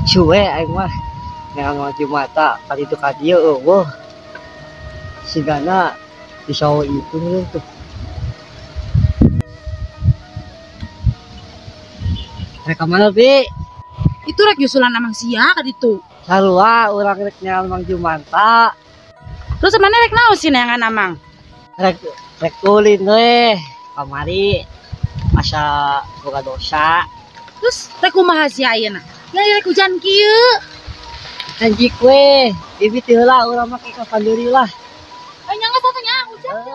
Suwe aing mah neangan maju mata kali itu ka dieu eueuh. Sigana di sawo itu tuh. Rek ka mana, Bi? Itu rek nyusulan amang sia ka ditu. Sarua urang rek neangan Mang Jumanta. Terus mana rek naon sih neangan amang? Rek rek ulin we. Kamari asa boga dosa. Terus rek kumaha sia ayeuna? Ya rek hujan kieu. Anjik we, bibi teu heula urang mah ka panduri lah. Eh nya geus atuh nya hujan teh.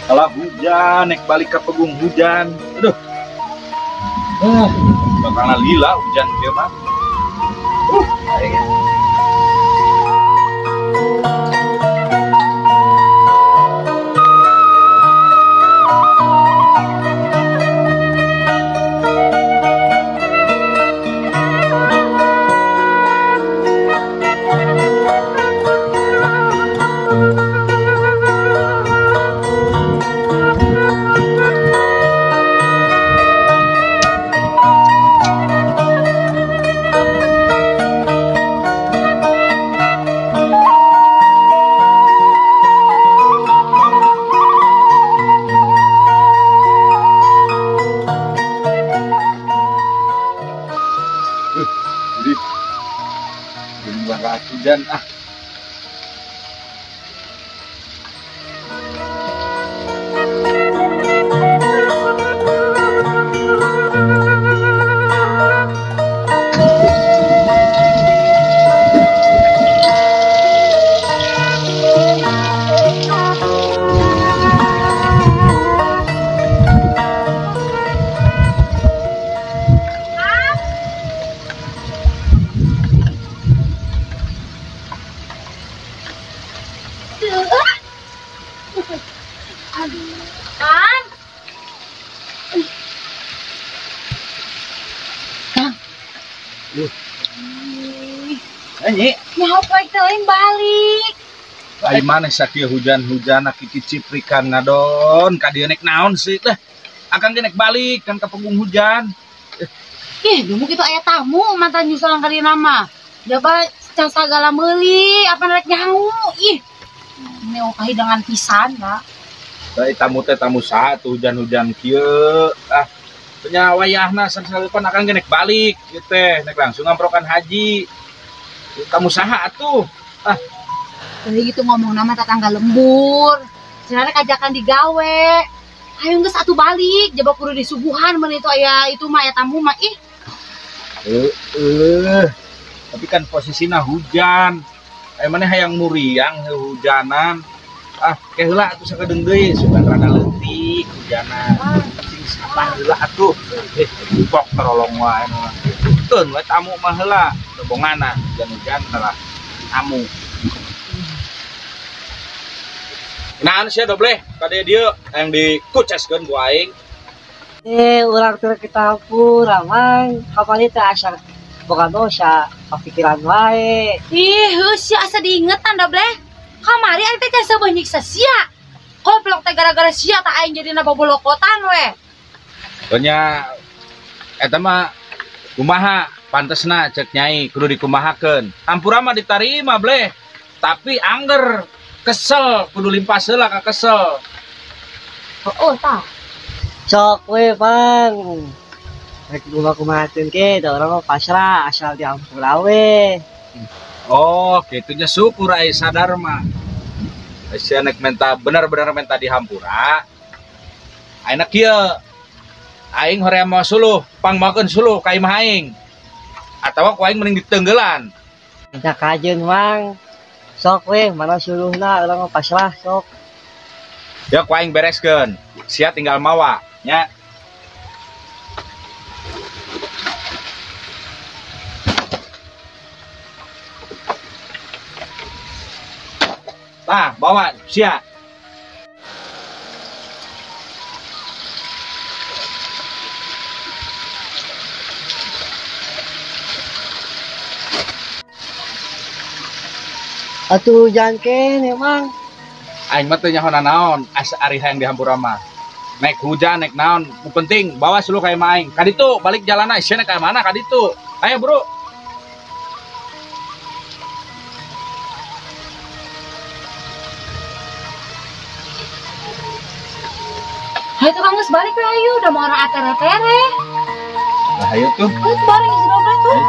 Kalau hujan, naik balik ke pegung hujan. Aduh. Bakalan lila hujan dia mah. Hujan ah. Nyi. Nyaho poe teuing balik. Ai maneh sakieu hujan-hujan kiki ciprikan ngadon ka dieu nek naon sih teh. Akang ge nek balik kan ka punggung hujan. Ih, dumu kitu aya tamu mantan nyusulan ka dieu mah. Jaba can sagala meuli, apa rek nyaho. Ih. Neo kahidangan pisan lah. Bae tamu teh tamu saha tuh hujan-hujan kieu. Ah, nya wayahna salupan akang ge nek balik ieu teh, nek langsung ngamprokan haji. Kamu saha atuh. Ah. Tadi gitu ngomong nama tetangga lembur. Cenah ajakan digawe. Ayo geus atuh balik, jaba kudu disuguhan mun itu aya itu mah aya tamu mah ih. Tapi kan posisina hujan. Aya maneh hayang muriang hujanan. Ah, ke heula atuh sakedeung deui sugan rada leutik hujanan. Sing sabar heula atuh. Pok terolong wae mah. Keun we tamu mah heula. Bongana hujan-hujan lah tamu. Nah, sia dobleh kade dieu yang dikuceskeun ku aing. Urang teh kita hampura mang kamari teh asa boga dosa kapikiran wae. Ih, heuh sia asa diingetan dobleh. Kamari aing teh can seubeuh nyiksa sia. Goblok teh gara-gara sia tah aing jadina bobolokotan we. Nya eta mah kumaha Pantesna cek nyai kudu dikumahakeun. Hampura mah ditarima bleh. Tapi angger kesel kudu limpas heula ka kesel. Oh, tah. Sok we, Bang. Rek kumahakeun ke, da urang mah pasrah asal dihampura we. Oh, kitunya syukur ai sadar mah. Sia nek menta bener-bener menta dihampura. Ayeuna kieu. Aing hoream moal suluh, pangmakeun suluh ka imah aing. Atawa ku aing mending ditenggelan. Ya kajeun, Mang. Sok we, mana suluhna urang mah pasrah sok. Ya ku aing bereskeun. Sia tinggal mawa nya. Tah, bawa sia. Atuh hujan keneh, Mang. Aing mah teu nyaho nanaon, asa ari hayang dihampura mah. Naik hujan, naik naon, nu penting bawa suluh ka imah aing. Ka ditu, balik jalanna sia ka mana ka ditu. Ayo, Bro. Hayu tuh Kang geus balik we ayo, udah mau orang atere-tere. Lah ayo tuh. Geus balik geus dobre tuh.